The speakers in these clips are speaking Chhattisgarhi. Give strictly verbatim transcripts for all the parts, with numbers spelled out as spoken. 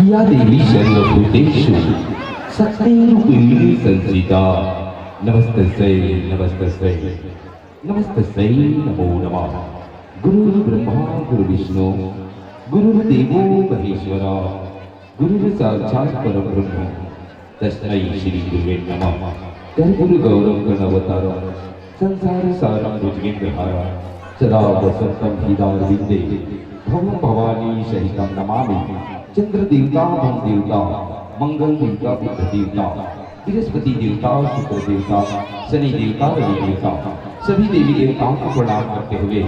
या देवी सर्वभूतेषु शक्तिरूपेण संस्थिता। नमस्तस्यै, नमस्तस्यै, नमस्तस्यै नमो नमः। गुरुर्ब्रह्मा गुरुर्विष्णु गुरुर्देवो महेश्वर गुरुर्साक्षात् परब्रह्म तस्मै श्री गुरुवे नमः। कर गुरु गौरम करुणावतारम संसार सारम भुजगेंद्रहारम सदा वसंतम हृदयारविंदे भवम भवानी सहितम नमामि। चंद्र देवता, ब्रह्म देवता, मंगल देवता, बुध देवता, बृहस्पति देवता, शुक्र देवता, शनि देवता, रवि देवता, सभी देवी देवताओं को प्रणाम करते हुए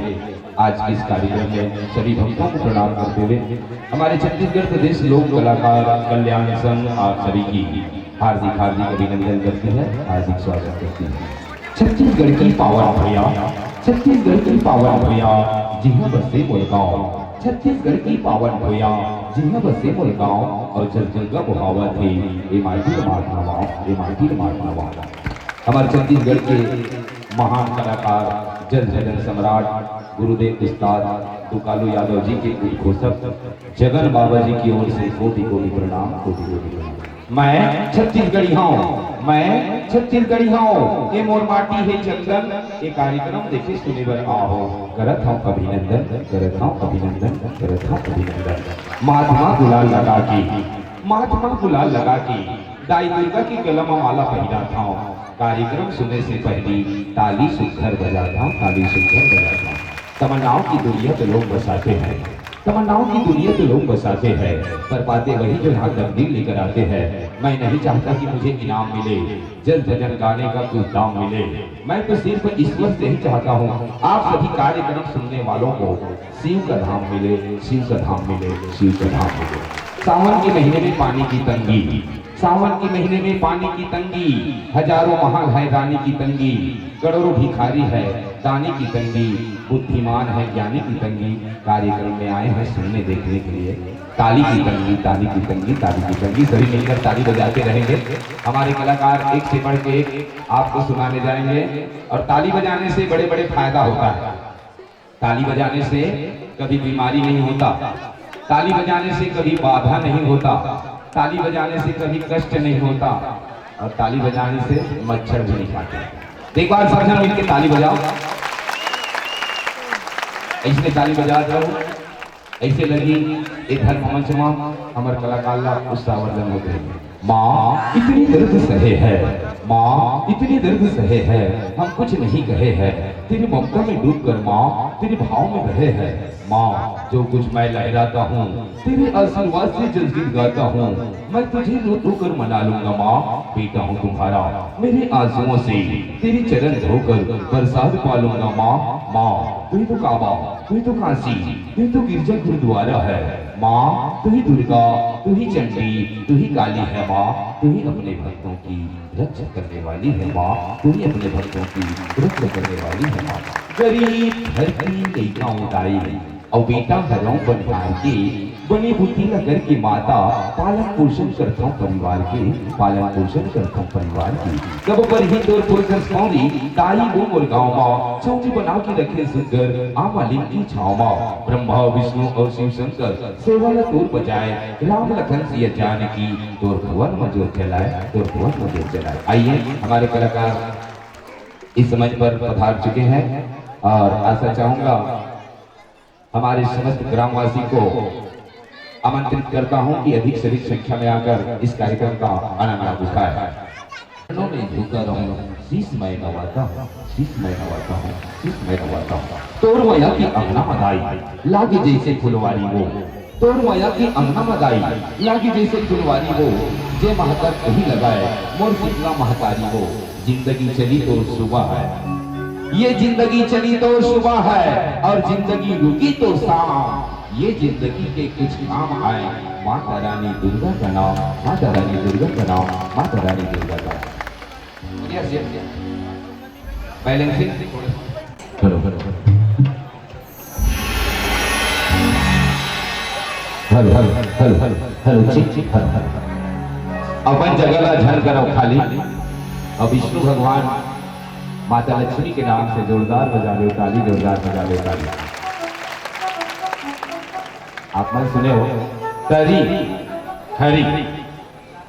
आज के इस कार्यक्रम में सभी भक्तों को प्रणाम करते हुए हमारे छत्तीसगढ़ प्रदेश लोक कलाकार कल्याण संघ आप सभी की हार्दिक हार्दिक अभिनंदन करती है, हार्दिक स्वागत करती है। छत्तीसगढ़ की पावन भुइयां, छत्तीसगढ़ की पावन भुइयां, जिहां बसे मोर गांव। छत्तीसगढ़ की पावन भुइयां, जिहां बसे मोर गांव। और जस गंगा बोहावत हे, ए माटी मात नवा, ए माटी मात नवा। हमारे छत्तीसगढ़ के महान कलाकार, जन जन सम्राट गुरुदेव उस्ताद दुकालू यादव जी के उद्घोषक जगन बाबा जी की ओर से कोटि कोटि प्रणाम, कोटि कोटि प्रणाम। मैं छत्तीसगढ़ी हूँ, मैं छत्तीसगढ़ी हूँ, ये मोर माटी है चंदन, ये कार्यक्रम देखे सुने बर आओ, करत हूँ अभिनंदन, करत हूँ अभिनंदन, करत हूँ अभिनंदन। महात्मा गुलाल लगा के, महात्मा गुलाल लगा के, दाई दुर्गा की गला में माला पहिरा था, कार्यक्रम सुने से पहली ताली सुघर बजा था, ताली सुघर बजा था। तमन्नाओं की दुनिया तो लोग बसाते हैं, तमन्नाओं की दुनिया तो लोग बसाते हैं, पर पाते वही जो यहाँ तकदीर लेकर आते हैं। मैं नहीं चाहता कि मुझे इनाम मिले, जस भजन गाने का कुछ दाम मिले। मैं तो सिर्फ ईश्वर से ही चाहता हूँ, आप सभी कार्यक्रम सुनने वालों को शिव का धाम मिले, शिव का धाम मिले, शिव का धाम मिले। सावन के महीने में पानी की तंगी, सावन के महीने में पानी की तंगी, हजारों महल है रानी की तंगी, करोड़ों भिखारी है दानी की तंगी, बुद्धिमान है ज्ञानी की तंगी। कार्यक्रम में आए हैं सुनने देखने के लिए। ताली की तंगी, ताली की तंगी, ताली की तंगी। सभी मिलकर ताली बजाते रहेंगे। हमारे कलाकार एक से बढ़ के एक आपको सुनाने जाएंगे। और ताली बजाने से बड़े बड़े फायदा होता है। ताली बजाने से कभी बीमारी नहीं होता, ताली बजाने से कभी बाधा नहीं होता, ताली बजाने से कभी कष्ट नहीं होता और ताली बजाने से मच्छर भी नहीं खाते। एक बार सब जन मिलके ताली बजाओ। ऐसे ताली बजात रहो, ऐसे लगी ये धर्म मंच में हमारे कलाकार ला उत्साहवर्धन होते हैं। माँ इतनी दर्द सहे है, माँ इतनी दर्द सहे है, हम कुछ नहीं कहे हैं। तेरी ममता में डूब कर माँ तेरे भाव में बहे है। माँ जो कुछ मैं लहराता हूँ तेरे आशीर्वाद से जस गीत गाता हूँ। मैं तुझे रो धो कर मना लूंगा माँ, बेटा हूँ तुम्हारा। मेरे आंसुओं से तेरे चरण धोकर प्रसाद पा लूंगा माँ। माँ तू ही तो काबा, तू ही तो काशी, तू ही तो गिरजा गुरुद्वारा है। माँ तू ही दुर्गा, तू ही चंडी, तू ही काली है माँ। तू ही अपने भक्तों की रक्षा करने वाली है माँ, तू ही अपने भक्तों की रक्षा करने वाली है माँ। गरीब घर की लइका हूँ दाई, अउ बेटा हरव बनिहार के, बने बुद्धि ल करके माता, पालन पोषण करथव परिवार के, पालन पोषण करथव परिवार के। कब बर ही तोर फुलकस पौरी, ताई वो मोर गाँव मा, छौरी बना के रखे सुंदर, आ मालिन की छाँव मा। ब्रह्मा विष्णु और शिव शंकर, सेवा ल तोर बजाए, राम लखन सिया जानकी, तोर भवन म जोत जलाए, तोर भवन म जोत जलाए। आइए हमारे कलाकार इस मंच पर पधार चुके हैं और आशा चाहूंगा हमारे समस्त ग्रामवासी को आमंत्रित करता हूं कि अधिक से अधिक संख्या में आकर इस कार्यक्रम का आनंद आप उठाएं। चरणों में झुका रहूं, शीश मैं नवाता हूं, शीश मैं नवाता हूं, शीश मैं नवाता हूं। तोर मया की अंगना मदाई, लागे जैसे फुलवारी वो। तोर मया की अंगना मदाई, लागे जैसे फुलवारी वो। जे महतारी कहीं लगाए, मोर शीतला महतारी वो। जिंदगी चली तो सुबह है, ये जिंदगी चली तो सुबह है, और जिंदगी रुकी तो शाम। ये जिंदगी के कुछ काम आए, माता रानी दुर्गा का नाम, माता रानी दुर्गा का नाम, माता रानी दुर्गा का नाम। Yes, yes, yes। Balancing। Hello, hello, hello. Hello, hello, hello, hello, hello, check, check, hello, hello. अपन जगह ला झन करव खाली। अब विष्णु भगवान माता लक्ष्मी के नाम से जोरदार बजा लो ताली, जोरदार बजा लो ताली। आप मन सुने हो, तरी हरी,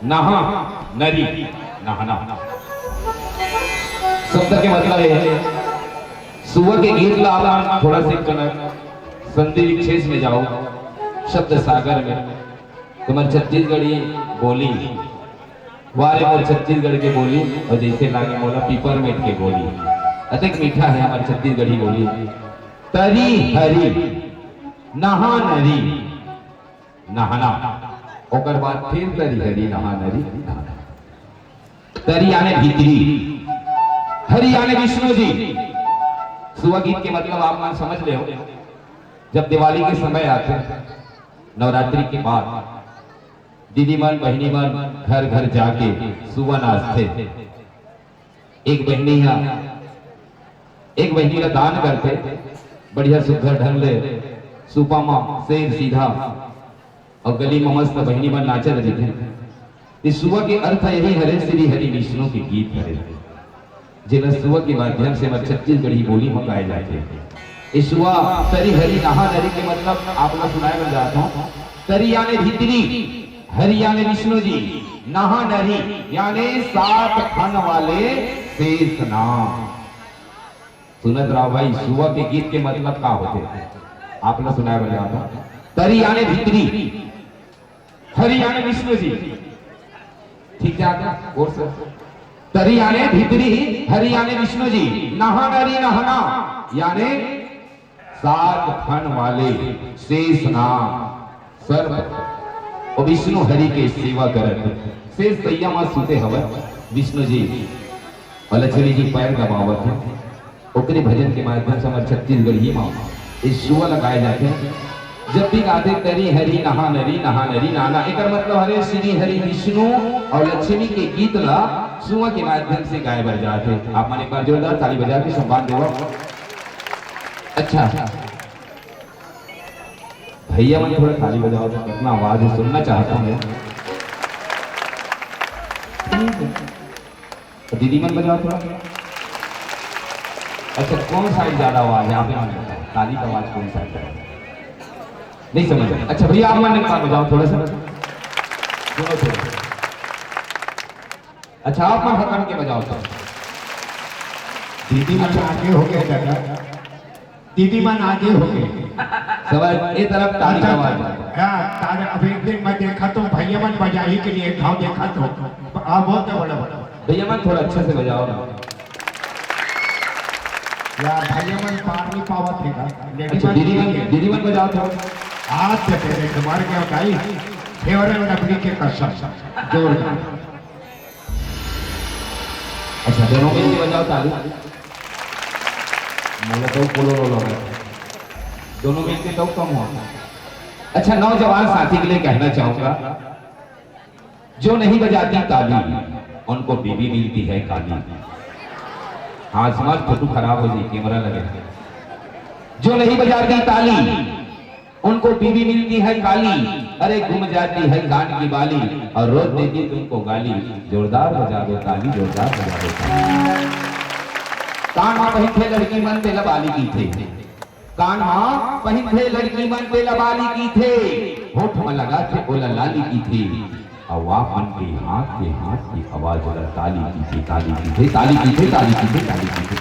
नहा, नरी, नहाना। शब्द के मतलब ये है, सुबह के गीत ला आप थोड़ा से कनक संधि विच्छेद में जाओ, शब्द सागर में, तुम्हारे छत्तीसगढ़ी बोली, वारे मोर छत्तीसगढ़ के बोली, और जैसे लागे मोला पिपरमेंट के बोली। अतेक मीठा है हमारे छत्तीसगढ़ी बोली। तरी हरी, नहा नरी, नहाना, ओकर बाद फिर तरी हरी, नहा नरी, नहाना। तरी याने भीतरी, हरी याने विष्णु जी। सुबह गीत के मतलब आप मन समझ ले हो, जब दिवाली के समय आथे, नवरात्रि के बाद दीदी मन, बहिनी मन घर घर जाके सुबह नाचथे। एक बहिनी ह, एक बहिनी ला दान करथे, बढ़िया सुघर ढंग ले, सूपा म सेर सीधा, अउ गली म मस्त बहिनी मन नाचत रहिथे। ए सुआ के अर्थ यही हरे, श्री हरि विष्णु के गीत हरे, जेला सुआ के माध्यम से हमर छत्तीसगढ़ी बोली म गाए जाथे। ए सुआ तरी हरी नहा नरी के मतलब आप ला सुनाए बर जात हूँ। तरी याने भीतरी, हरी याने विष्णु जी, नहा नरी याने सात फन वाले शेष नाम। सुनत रहो भाई, सुआ के गीत के मतलब का होथे, आप ला सुनाए बर जात हूँ। तरी याने भीतरी, हरी याने विष्णु जी, ठीक जात हे, और से। तरी याने भीतरी, हरी याने विष्णु जी, नहा नरी नहाना याने सात फन वाले शेष नाम सर्प और विष्णु हरि के सेवा करत शेष तैया म सुते हवय विष्णु जी। और लक्ष्मी जी पैर दबावत हे। ओकरे भजन के माध्यम से हमर छत्तीसगढ़ी म ए सुआ ला गाए जाथे। जब भी गाथे तरी हरी नहा नरी, नहा नरी नहाना, एकर मतलब हरे श्री हरि विष्णु और लक्ष्मी के गीत ला सुआ के माध्यम से गाए बर जाथे। आप मन एक बार जोरदार ताली बजा के सम्मान देवो। अच्छा, भैया मन थोड़ा ताली बजाओ तो, कितना आवाज है, सुनना चाहता हूँ मैं। तो दीदी मन बजाओ थोड़ा। अच्छा, कौन साइड ज्यादा आवाज है, आप ही मन बताओ, ताली का आवाज कौन साइड है? नहीं समझ। अच्छा भैया, आप मन एक बार बजाओ थोड़ा सा, दोनों थोड़ा। अच्छा, आप मन हकन के बजाओ तो। दीदी मन आगे हो गए दादा, दीदी मन आगे हो गए। सब ए तरफ ताली का आवाज। हाँ, तारे, अभी एक दिन मैं देखा तो भैया मन बजाही के लिए घाव देखा तो। हाँ, बहुत बड़ा बड़ा। भैया मन थोड़ा अच्छे से बजाओ ना। या भैया मन पार नहीं पावत हे का? अच्छा, दीदी मन, दीदी मन बजाओ थोड़ा। आज से तेरे तुम्हारे क्या बताई? Fair and Lovely के कसम। जोरदार। अच्छा, दोनों मिलके बजाओ ताली। मोला तो बोलो, बोलो। दोनों मिलके तो कम हो। अच्छा, नौजवान साथी के लिए कहना चाहूंगा, जो नहीं बजाती ताली, उनको बीवी मिलती है काली। हाँ, smart photo खराब हो जाए, camera लगे। जो नहीं बजाती ताली, उनको बीवी मिलती है काली। अरे, घूम जाती है कान की बाली और रोज देती तुमको गाली। जोरदार बजा दो ताली, जोरदार बजा दो ताली। कान में पहिनथे लड़की मन तेला बाली की थे। कान म पहिनथे लड़की मन तेला बाली की थे, होठ म लगाथे ओला लाली की थे। अउ आप मन के हाथ के हाथ के आवाज ला ताली की थे, ताली की थे, ताली की थे, ताली की थे, ताली की थे।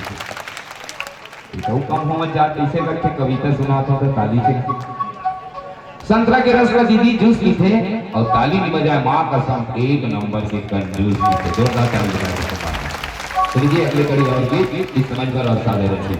ये तो कम होवत जात, इसे करके कविता सुनात हो तो ताली के। संतरा के रस ला दीदी जूस की थे, अउ ताली के बजाय माँ कसम एक नंबर के कंजूस की थे। जोरदार ताली बजाए थे। चलिए अगले कड़ी और गीत इस मंच पर और सादे रखिए।